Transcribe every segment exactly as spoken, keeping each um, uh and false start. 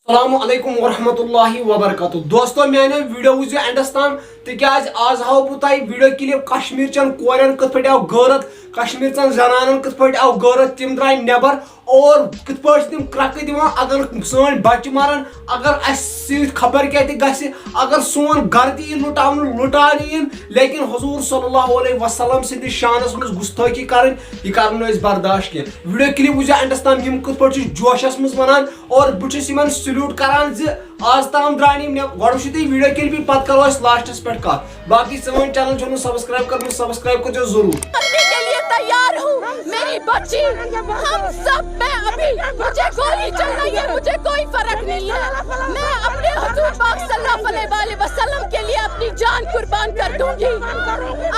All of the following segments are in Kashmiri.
السلام علیکم ورحمۃ اللہ وبرکاتہ۔ دوستو، میانیو ویڈیو وٕچھزیو اینڈس تام، تِکیازِ آز ہاوو بہٕ تۄہہِ ویڈیو کلپ کشمیر چٮ۪ن کورٮ۪ن کِتھ پٲٹھۍ آو غٲرت، کشمیر چٮ۪ن زنانن کِتھ پٲٹھۍ آو غٲرت، تِم درٛاے نٮ۪بر اور کِتھ پٲٹھۍ چھِ تِم کرٛکہٕ دِوان۔ اگر سٲنۍ بچہِ مرن، اگر اسہِ سۭتۍ خبر کیٛاہ تہِ گژھِ، اگر سون گرٕ تہِ یی لُٹاونہٕ، لُٹاونہٕ یِن، لیکن حضور صلی اللہ علیہ وسلم سٕنٛدِس شانس منٛز گُستٲخی کرٕنۍ، یہِ کرو نہٕ أسۍ برداشت کینٛہہ۔ ویڈیو کلپ وٕچھزیو اینڈس تام، یِم کِتھ پٲٹھۍ چھِ جوشس منٛز ونان اور بہٕ چھُس یِمن سلیوٹ کران زِ آز تام درٛاے نہٕ یِم نٮ۪بر۔ گۄڈٕ وٕچھِو تُہۍ ویڈیو کلپ، پتہٕ کرو أسۍ لاسٹس پٮ۪ٹھ کتھ۔ باقٕے سٲنۍ چینل چھُو نہٕ سبسکرائب کٔرمٕژ، سبسکرائب کٔرزیو ضروٗر۔ کرنے کے لیے تیار ہوں۔ میری بچی، ہم سب، میں ابھی، مجھے گولی چل رہی ہے، مجھے کوئی فرق نہیں ہے۔ میں اپنے حضور پاک صلی اللہ علیہ وسلم کے لیے اپنی جان قربان کر دوں گی،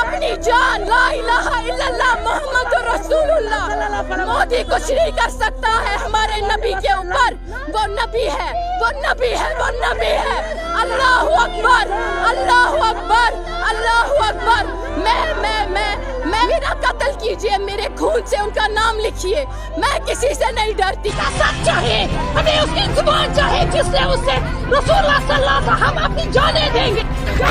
اپنی جان۔ لا الہ الا اللہ محمد رسول اللہ۔ مودی کچھ نہیں کر سکتا ہے ہمارے نبی کے اوپر۔ وہ نبی ہے، وہ نبی ہے، وہ نبی ہے۔ اللہ اکبر، اللہ اکبر، اللہ اکبر۔ میں میں میں میں میرا قتل کیجیے، میرے خون سے ان کا نام لکھیے۔ میں کسی سے نہیں ڈرتی۔ سچ چاہے، ہمیں اس کی زبان چاہے، جس نے اسے رسول اللہ صلی اللہ علیہ وسلم، ہم اپنی جانیں دیں گے۔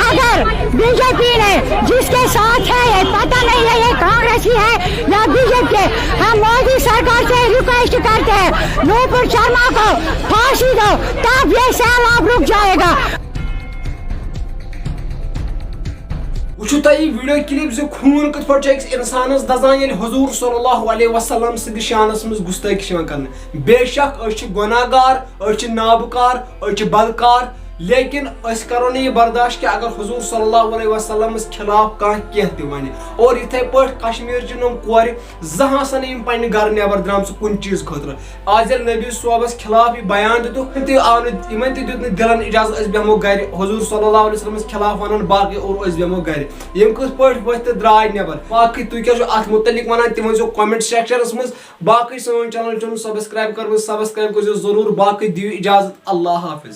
اگر بی جے پی نے، جس کے ساتھ ہے، یہ پتہ نہیں ہے یہ کانگریسی ہے یا بی جے پی کے، ہم مودی سرکار سے ریکویسٹ کرتے ہیں، نوپور شرما کو پھانسی دو، تب یہ سیلاب رک جائے گا۔ وٕچھِو تۄہہِ یہِ ویڈیو کلپ زِ خوٗن کِتھ پٲٹھۍ چھُ أکِس اِنسانَس دَزان، ییٚلہِ حضور صلی اللہ علیہ وسلم سٕنٛدِس شانَس منٛز گُستٲخی چھِ یِوان کرنہٕ۔ بے شک أسۍ چھِ گۄناہ گار، أسۍ چھِ نابکار، أسۍ چھِ بدکار، لیکن أسۍ کرو نہٕ یہِ برداشت کینٛہہ اگر حضور صلی اللہ علیہ وسلمس خلاف کانٛہہ کینٛہہ تہِ وَنہِ۔ اور یِتھے پٲٹھۍ کشمیٖر چہِ یِم کورِ زانٛہہ آسن نہٕ یِم پننہِ گرٕ نٮ۪بر درٛامژٕ کُنہِ چیٖز خٲطرٕ۔ آز ییٚلہِ نبی صٲبس خلاف یہِ بیان دِتُکھ، تہِ آو نہٕ، یِمن تہِ دیُت نہٕ دِلن اجازت أسۍ بیٚہمو گرِ، حضور صلی اللہ علیہ وسلمس خلاف ونن باقٕے اور أسۍ بیٚہمو گرِ۔ یِم کِتھ پٲٹھۍ ؤتھۍ تہٕ درٛاے نٮ۪بر؟ باقٕے تُہۍ کیٛاہ چھِو اتھ مُتعلق ونان، تہِ ؤنۍزیو comment sectionس منٛز۔ باقٕے سٲنۍ channel چھُنہٕ subscribe کٔرمٕژ، subscribe کٔرزیو ضروٗر۔ باقٕے دِیِو اجازت، اللہ حافظ۔